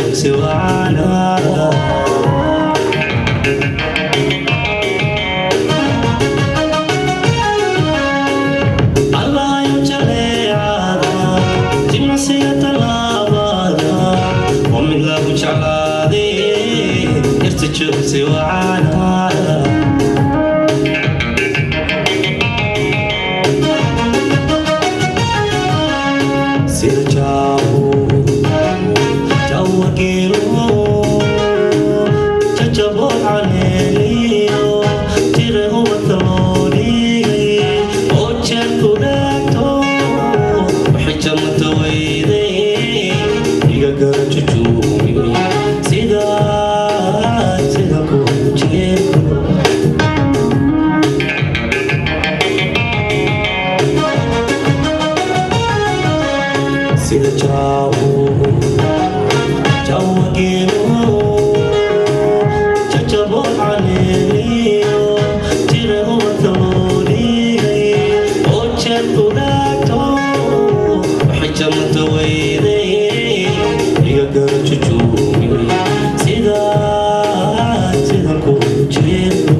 Joogsi wacana. Allahayow jaleecada, jimicsiga tallaabada, waa mid lagu jeclaaday. Yarta joogsi wacana. Sida jaawo jaawa geelo jajabo caleeliyo jira ubadka loo dhigay oo jeerku dhaagto, waxay jamata weyday iga gara jujuumi sida sida ku jeedo. Sida jaawo jaawa geelo jajabo caleeliyo jira ubadka loo dhigay oo jeerku dhaagto, waxay jamata weyday iga gara jujuumi sida sida ku jeedo.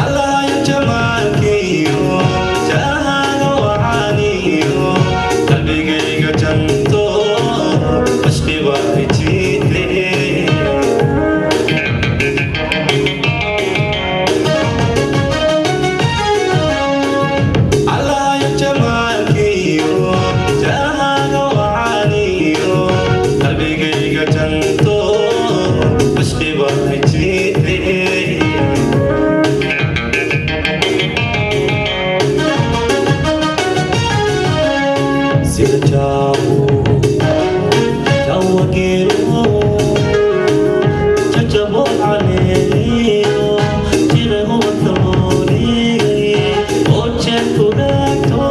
Allahayo jamaalkiyo jahaaga wacaaniyo qalbigayga janto cishqi baa ijiidle. Allahayo jamaalkiyo jahaaga wacaaniyo qalbigayga janto cishqi baa ijiidle. Sida jaawo jaawa geelo jajabo caleeliyo jira ubadka loo dhigay oo jeerku dhaagto,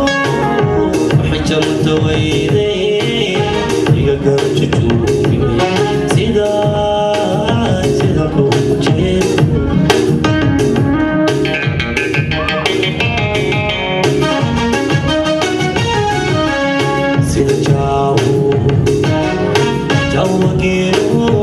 waxay jamata weyday iga gara jujuumi sida sida ku jeedo. Sida jaawo jaawa geelo